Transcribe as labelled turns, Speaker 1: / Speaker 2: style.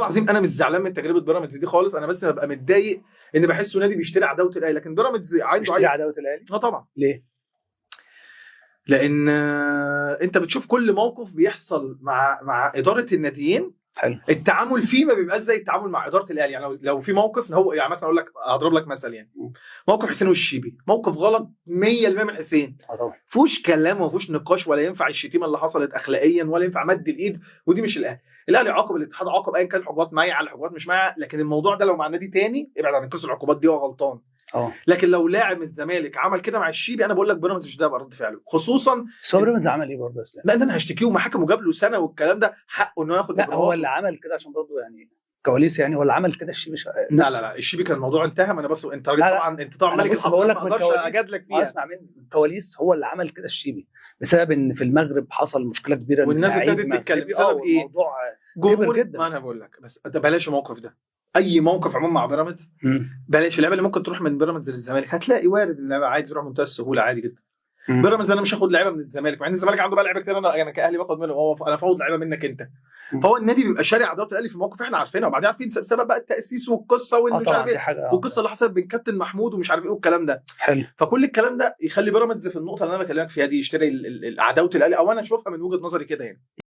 Speaker 1: العظيم انا مش زعلان من تجربه بيراميدز دي خالص، انا بس ببقى متضايق ان بحسه نادي بيشتري عداوة الاهلي، لكن بيراميدز عنده
Speaker 2: بيشتري عداوة الاهلي.
Speaker 1: اه طبعا.
Speaker 2: ليه؟
Speaker 1: لان انت بتشوف كل موقف بيحصل مع ادارة الناديين.
Speaker 2: حلو.
Speaker 1: التعامل فيه ما بيبقاش زي التعامل مع ادارة الاهلي. يعني لو في موقف هو يعني مثلا اقول لك، هضرب لك مثل يعني موقف حسين والشيبي، موقف غلط 100% من حسين،
Speaker 2: طبعا
Speaker 1: فيهوش كلام وما فيهوش نقاش، ولا ينفع الشتيمة اللي حصلت اخلاقيا، ولا ينفع مد الايد، ودي مش الاهلي. الاهلي عاقب، الاتحاد عاقب، ايا كان العقوبات معايا على العقوبات مش معايا، لكن الموضوع ده لو مع نادي تاني ابعد عن قصة العقوبات دي، هو غلطان. لكن لو لاعب من الزمالك عمل كده مع الشيبي، انا بقول لك بيراميدز مش ده يبقى رد فعله، خصوصا
Speaker 2: بس هو بيراميدز عمل ايه برضه يا اسلام؟
Speaker 1: لا ان انا هشتكيه ومحاكم وجاب له سنة والكلام ده، حقه انه ياخد.
Speaker 2: لا هو اللي عمل كده عشان برضه يعني كواليس، يعني هو اللي عمل كده الشيبي
Speaker 1: لا لا لا، الشيبي كان الموضوع انتهى. ما انا بس انت راجل طبعا، انت طبعا ملك
Speaker 2: الحصان،
Speaker 1: ما اقدرش اجادلك فيها.
Speaker 2: اسمع مني، الكواليس هو اللي عمل كده الشيبي بسبب ان في المغرب حصل مشكلة كبيرة
Speaker 1: والناس ابتدت تتكلم بسبب ايه؟
Speaker 2: الموضوع كبر جدا.
Speaker 1: ما انا بقول لك بس ده بلاش الموقف ده، اي موقف عموما مع بيراميدز بلاش. اللعيبة اللي ممكن تروح من بيراميدز للزمالك هتلاقي وارد اللعيبة عادي تروح بمنتهى السهولة، عادي جدا. بيراميدز انا مش هاخد لعيبة من الزمالك، مع ان الزمالك عنده بقى لعيبة كتير، انا كاهلي باخد منه، هو انا فاوض لعيبة منك انت. فهو النادي بيبقى شارع عداوة الاهلي في موقف احنا عارفينها، وبعدين عارفين سبب بقى التاسيس والقصه وان مش عارف ايه، والقصه اللي حصلت بين كابتن محمود ومش عارف ايه والكلام ده.
Speaker 2: حلو.
Speaker 1: فكل الكلام ده يخلي بيراميدز في النقطة اللي انا بكلمك فيها دي يشتري عداوة الاهلي، او انا اشوفها من وجهه نظري كده يعني.